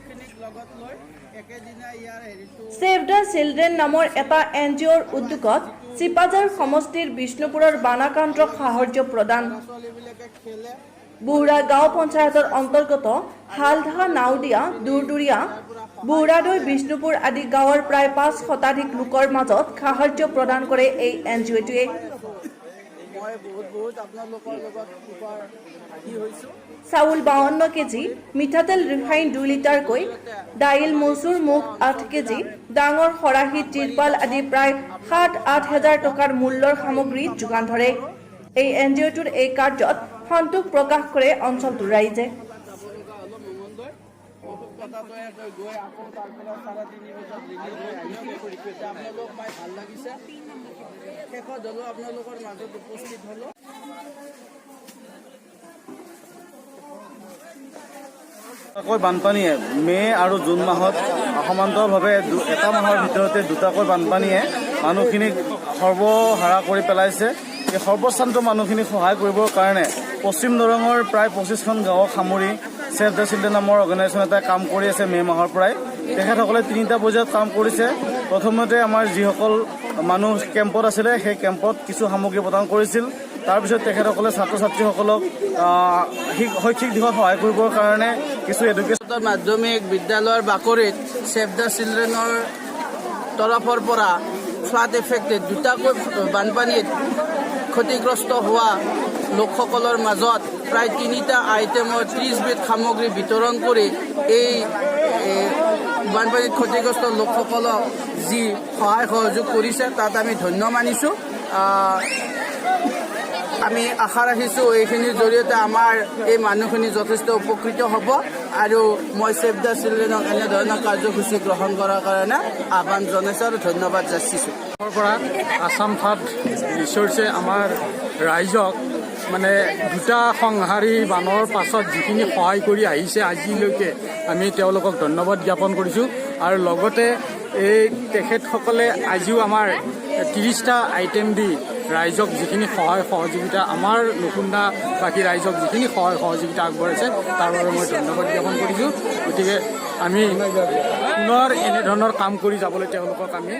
অভিভাৱকখিনিক লগত লৈ একেদিনাই ইয়াৰ হেৰিটো। ছেভ the children নামৰ এটা এনজিঅ'ৰ উদ্যোগত চিপাঝাৰ সমষ্টিৰ বিষ্ণুপুৰৰ বানাক্ৰান্তক সাহায্য প্ৰদান। ল'ৰা ছোৱালীবিলাকে খেলে। বুহৰা গাঁও পঞ্চায়তৰ অন্তৰ্গত হালধা, নাওদিয়া, দূৰদূৰীয়া, বুহৰাদৈ, বিষ্ণুপুৰ আদি গাঁৱৰ প্ৰায় 5 শতাধিক লোকৰ মাজত সাহায্য প্ৰদান কৰে এই এনজিঅ'টোৱে। মই বহুত বহুত আপোনালোকৰ লগত উপকাৰী হৈছোঁ। চাউল 52 কেজি, মিঠাতেল ৰিফাইন 2 লিটাৰকৈ, দাইল, মচুৰ, মুগ 8 কেজি, ডাঙৰ খৰাহী, তিৰপাল আদি প্ৰায় 7-8 হেজাৰ টকাৰ মূল্যৰ সামগ্ৰী যোগান ধৰে। এই এনজিঅ'টোৰ এই কাৰ্যত সন্তোষ প্ৰকাশ কৰে অঞ্চলটোৰ ৰাইজে। যাব লগা হ'লো মঙলদৈ। বহুত ততাতৈয়াকৈ গৈ আকৌ তাৰ পৰা 3:30 বজাত ৰিলিজ হৈ আহিছোঁ। এতিয়া আপোনালোক পাই ভাল লাগিছে। শেষত হ'লেও আপোনালোকৰ মাজত উপস্থিত হ'লোঁ। দুটাকৈ বানপানীয়ে মে' আৰু জুন মাহত সমান্তৰালভাৱে এটা মাহৰ ভিতৰতে দুটাকৈ বানপানীয়ে মানুহখিনিক সৰ্বহাৰা কৰি পেলাইছে। এই সৰ্বস্বান্ত মানুহখিনিক সহায় কৰিবৰ কাৰণে পশ্চিম দৰঙৰ প্ৰায় 25খন গাঁৱক সামৰি ছেভ the children নামৰ অৰ্গেনাইজেশ্যন এটাই কাম কৰি আছে মে' মাহৰ পৰাই। তেখেতসকলে তিনিটা পৰ্যায়ত কাম কৰিছে। প্ৰথমতে আমাৰ যিসকল মানুহ কেম্পত আছিলে, সেই কেম্পত কিছু সামগ্ৰী প্ৰদান কৰিছিল। তাৰপিছত তেখেতসকলে ছাত্ৰ ছাত্ৰীসকলক শৈক্ষিক দিশত সহায় কৰিবৰ কাৰণে কিছু এডুকেশ্যন উচ্চতৰ মাধ্যমিক বিদ্যালয়ৰ বাকৰিত ছেভ the চিলড্ৰেনৰ তৰফৰ পৰা ফ্লাড এফেক্টেড, দুটাকৈ বানপানীত ক্ষতিগ্ৰস্ত হোৱা লোকসকলৰ মাজত প্ৰায় তিনিটা আইটেমৰ 30বিধ সামগ্ৰী বিতৰণ কৰি এই বানপানীত ক্ষতিগ্ৰস্ত লোকসকলক যি সহায় সহযোগ কৰিছে, তাত আমি ধন্য মানিছোঁ। আমি আশা ৰাখিছোঁ, এইখিনিৰ জৰিয়তে আমাৰ এই মানুহখিনি যথেষ্ট উপকৃত হ'ব আৰু মই ছেভ the চিলড্ৰেনক এনেধৰণৰ কাৰ্যসূচী গ্ৰহণ কৰাৰ কাৰণে আহ্বান জনাইছোঁ আৰু ধন্যবাদ যাচিছোঁ। পৰা আছাম ফ্লাড ৰিচোৰ্চে আমাৰ ৰাইজক মানে দুটা সংহাৰী বানৰ পাছত যিখিনি সহায় কৰি আহিছে আজিলৈকে, আমি তেওঁলোকক ধন্যবাদ জ্ঞাপন কৰিছোঁ। আৰু লগতে এই তেখেতসকলে আজিও আমাৰ 30টা আইটেম দি ৰাইজক যিখিনি সহায় সহযোগিতা, আমাৰ লখুন্দাবাসী ৰাইজক যিখিনি সহায় সহযোগিতা আগবঢ়াইছে, তাৰ বাবে মই ধন্যবাদ জ্ঞাপন কৰিছোঁ। গতিকে আমি পুনৰ এনেধৰণৰ কাম কৰি যাবলৈ তেওঁলোকক আমি